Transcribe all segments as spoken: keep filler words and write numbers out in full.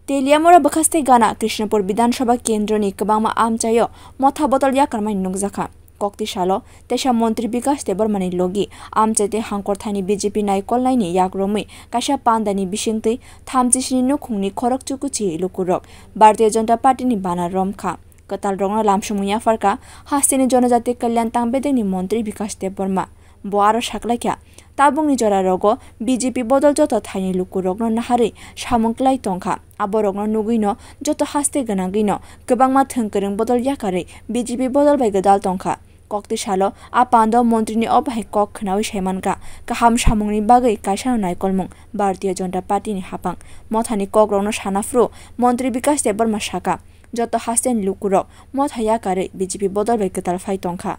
Teliamura bwkhaste gana Krishnapur Bidhan Sabha kendroni kwbangma amchaio motha bodol yakarmani nukjakha. Kokti salo teisa montri Bikash Debbarmani logi amchai tei hangkorthaini B J P naikolnaini yakromwi kaisa pandani bisingtwi thamchisini nukhungni khorok chukuchi lukurok Bharatiya Janata Party ni bana romkha. Kwtalrokno lamsumung yapharkha hasteni Jonojati Kalyan Tang bedekni montri Bikash Debbarma. Bo aro saklaikha, tabukni jorarogo B J P bodol joto thaini lukurokno naharwi samung klai tongkha. Aborokno nugwino joto haste gwnangwino kwbangma thwng kwrwng bodol yakarwi B J P bodol bai gwdal tongkha. Kokti salo a pando montrini o bahai kok khwnawi saimankha, kaham samungni bagwi kaisano naikolmung Bharatiya Janata Party ni hapang. Mothani kokrokno sana phuru montri Bikash Debbarma sakha, joto hasteni lukurok motha yakarwi B J P bodol bai kwtal phai tongkha.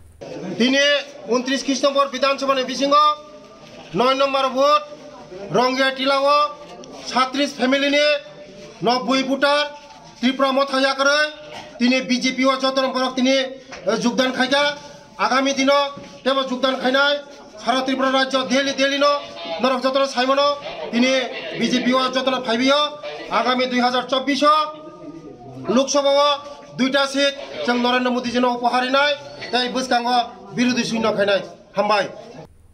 Tini untris Krishnapur Bidhan Sabha ni bisingo noi number vote Rongya Tilao satris family ni nobboi voter Tripura motha yakarwi tini B J P o joto borok tini, eh, jogdan khaikha. Agami dino tebo jogdan khainai sara Tripura rajyo Delhi, Delhi no norok jotono saimano tini B J P o jotono phaibiyo. Agami dui hazar chobbish o Lok Sabha o duita seat chwng Narendra Modi jino upahar rinai tei bwskango birodhi shunyo khainai. Hambai.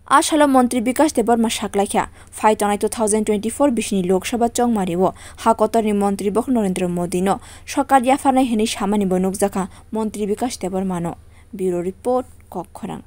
A salo montri Bikash Debbarma saklaikha, phai tongnai two thousand twenty-four bisini Lok Sabha chongmario ha kotorni montri bok Narendra Modi no sorkar yapharnai hwnwi samani bo nukjakha montri Bikash Debbarma no. Bureau report, Kokkhorang.